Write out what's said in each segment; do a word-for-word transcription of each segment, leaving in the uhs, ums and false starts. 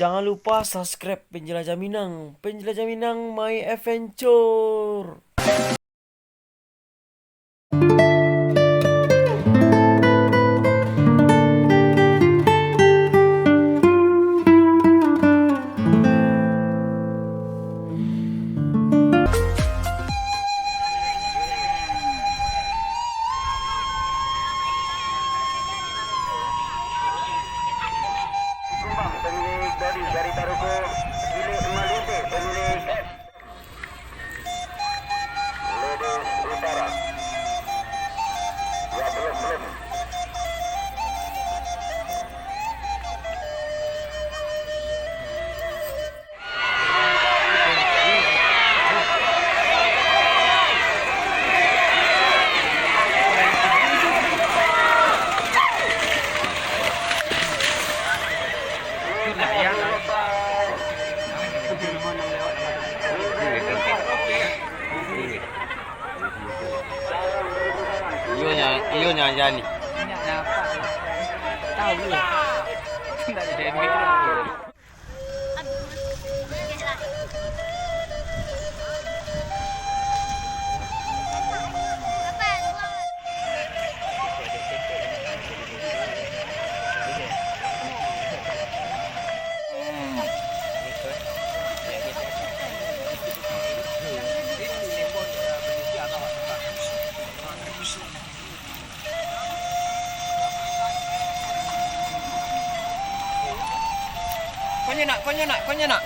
Jangan lupa subscribe Penjelajah Minang. Penjelajah Minang, my adventure. Kumbang, pemilik dari, dari Taroko, Gilik Malinte, pemilik F. Ladies Utara. Ya, belum, belum. Iyo nya, iyo nya Jani. Tahu. Konyo nak, konyo nak, konyo nak.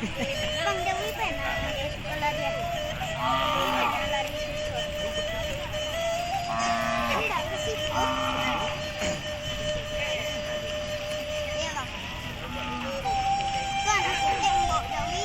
Bang Jawi pernah di sekolah dia. Dia pernah lari susut. Indak ke situ. Iya, Bang. Tu anak kecil Bang Jawi.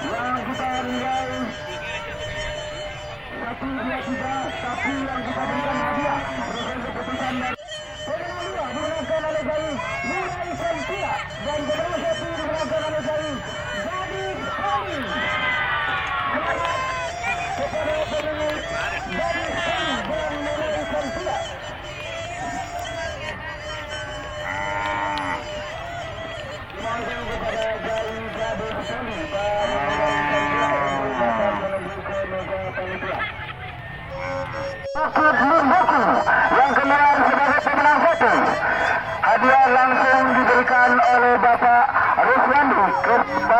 Yang kita nilai satu, dua, tiga, tapi yang kita berikan hadiah berdasarkan keputusan dari Penalua dimenangkan oleh Jawi, Nura Isantia, dan kedua satu dimenangkan oleh Jawi, Gadis Poli. Selamat kepada pemilik Gadis Poli dan Nura Isantia. Dimaafkan kepada Jawi Gadis Poli dan Nura Isantia untuk datang menuju ke meja panitia.